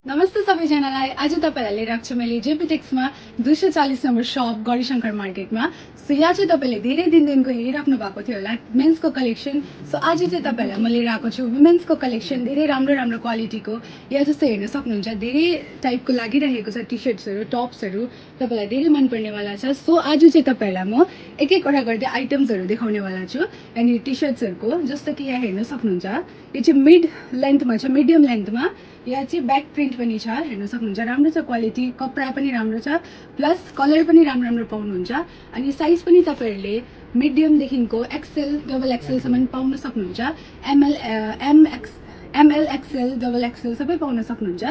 नमस्ते सबैजनालाई। आज तपाईहरुलाई लिएर आएको छु मैले जेपी टेक्समा 240 नम्बर शप गौरीशंकर मार्केटमा। सो यहाँ चाहिँ तपाईले धेरै दिनदेखिको हेरिराख्नु भएको थियो होला मेन्सको कलेक्सन। सो आज चाहिँ तपाईहरुलाई म लिएर आएको छु वुमेन्सको कलेक्सन, धेरै राम्रो राम्रो क्वालिटीको। यहाँ जस्तो हेर्न सक्नुहुन्छ धेरै टाइपको लागिरहेको छ, टी-शर्ट्सहरु, टप्सहरु तपाईलाई धेरै मन पर्नेवाला छ। सो आज चाहिँ तपाईहरुलाई म एक एकवटा गर्दै आइटम्सहरु देखाउनेवाला छु। अनि टी-शर्ट्सहरुको जस्तो कि यहाँ हेर्न सक्नुहुन्छ, यो चाहिँ मिड लेन्थमा छ, मिडियम लेन्थमा। यहाँ चाहिँ ब्याक प्रिन्ट पनि छ, हेर्न सक्नुहुन्छ, राम्रो छ क्वालिटी, कपडा पनि राम्रो छ, प्लस कलर पनि राम्रो राम्रो पाउनुहुन्छ। अनि साइज पनि तपाईहरुले मिडियमदेखिको एक्सएल डबल एक्सएलसम्म पाउन सक्नुहुन्छ। एमएल एक्सएल डबल एक्सएल सबै पाउन सक्नुहुन्छ।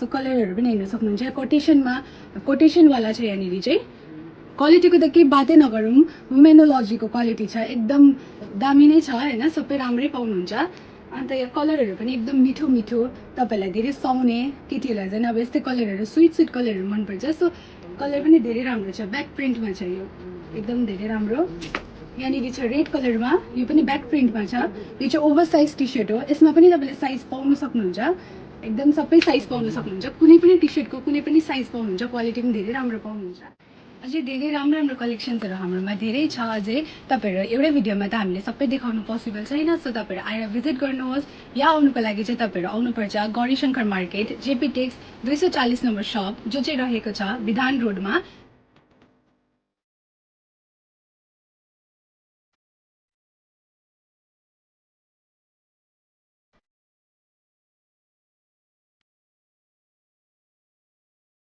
सो कलरहरु पनि हेर्न सक्नुहुन्छ। कोटेसनवाला छ यहाँनिर चाहिँ। क्वालिटीको त केही बातै नगरौँ, वुमेनोलोजीको क्वालिटी छ, एकदम दामी नै छ हैन, सबै राम्रै पाउनुहुन्छ। अन्त यो कलरहरु पनि एकदम मिठो मिठो, तपाईलाई धेरै सुहाउने, केटीहरुलाई चाहिँ अब यस्तै कलरहरु स्वीट कलरहरु मनपर्छ। सो कलर पनि धेरै राम्रो छ, ब्याक प्रिन्टमा छ, यो एकदम धेरै राम्रो। यहाँनिर छ रेड कलरमा, यो पनि ब्याक प्रिन्टमा छ। यो चाहिँ ओभर साइज टी-शर्ट हो, यसमा पनि तपाईले साइज पाउन सक्नुहुन्छ, एकदम सबै साइज पाउन सक्नुहुन्छ। कुनै पनि टी-शर्टको कुनै पनि साइज पाउनुहुन्छ, क्वालिटी पनि धेरै राम्रो पाउनुहुन्छ। अझै धेरै राम्रो राम्रो कलेक्सन्सहरु हाम्रोमा धेरै छ। अझै तपाईहरु एउटै भिडियोमा त हामीले सबै देखाउनु पोसिबल छैन। सो तपाईहरु आएर भिजिट गर्नुहोस्। यहाँ आउनुको लागि चाहिँ तपाईहरु आउनुपर्छ Gaurishankar market, JP Tex 240 number shop, जो चाहिँ रहेको छ विधान रोडमा।